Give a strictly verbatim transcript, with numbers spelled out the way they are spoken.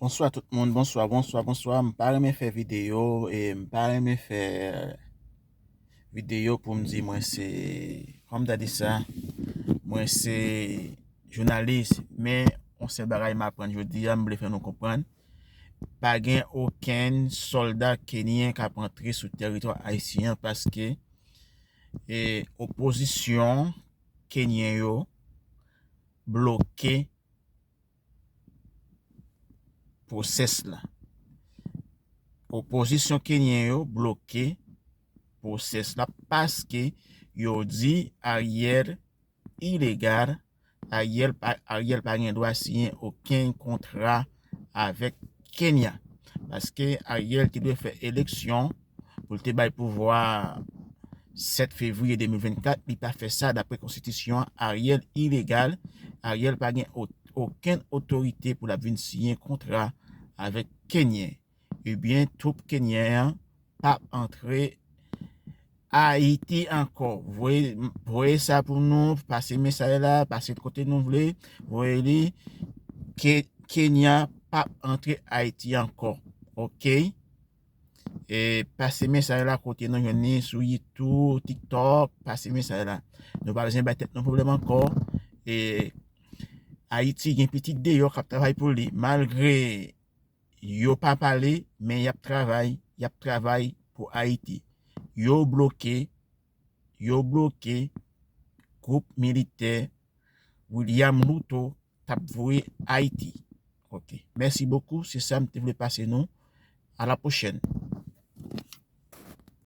Bonswa tout moun, bonswa, bonswa, bonswa. M pa renmen fè videyo, e m pa renmen fè videyo pou m di mwen se, kòman m ta di sa, mwen se jounalis, men yon sèl bagay m aprann jodi a, m vle fè nou konprann. Pa gen okenn sòlda kenyen k ap antre sou tèritwa ayisyen an paske, e, opozisyon kenyen yo bloke pwosès la. Opozisyon kenyen yo bloke pwosès la paske yo di Ariel ilegal, Ariel pa, Ariel pa gen dwa siyen okenn kontra avèk Kenya. Paske Ariel te dwe fè eleksyon pou l te bay pouvwa sèt fevriye de mil vennkat, li pa fè sa dapre konstitisyon an. Ariel ilegal, Ariel pa gen o-, okenn otorite pou l ap vin siyen kontra avèk Kenyen. Ebyen, twoup kenyen an p ap antre Ayiti ankò. Voye, voye sa pou nou, pase mesaj la, pase l kote nou vle, voye li. Ke, Kenya p ap antre Ayiti ankò. Oke? E pase mesaj la kote nou jwenn li sou YouTube, TikTok, pase mesaj la. Nou pa bezwen bay tèt nou pwoblèm ankò. E Ayiti gen pitit deyò k ap travay pou li. Malgre yo pa pale, men y ap travay, y ap travay pou Ayiti. Yo bloke, yo bloke gwoup militè William Ruto t ap voye Ayiti. Oke. Mèsi bokou, se sa m te vle pase nou. A la pwochèn.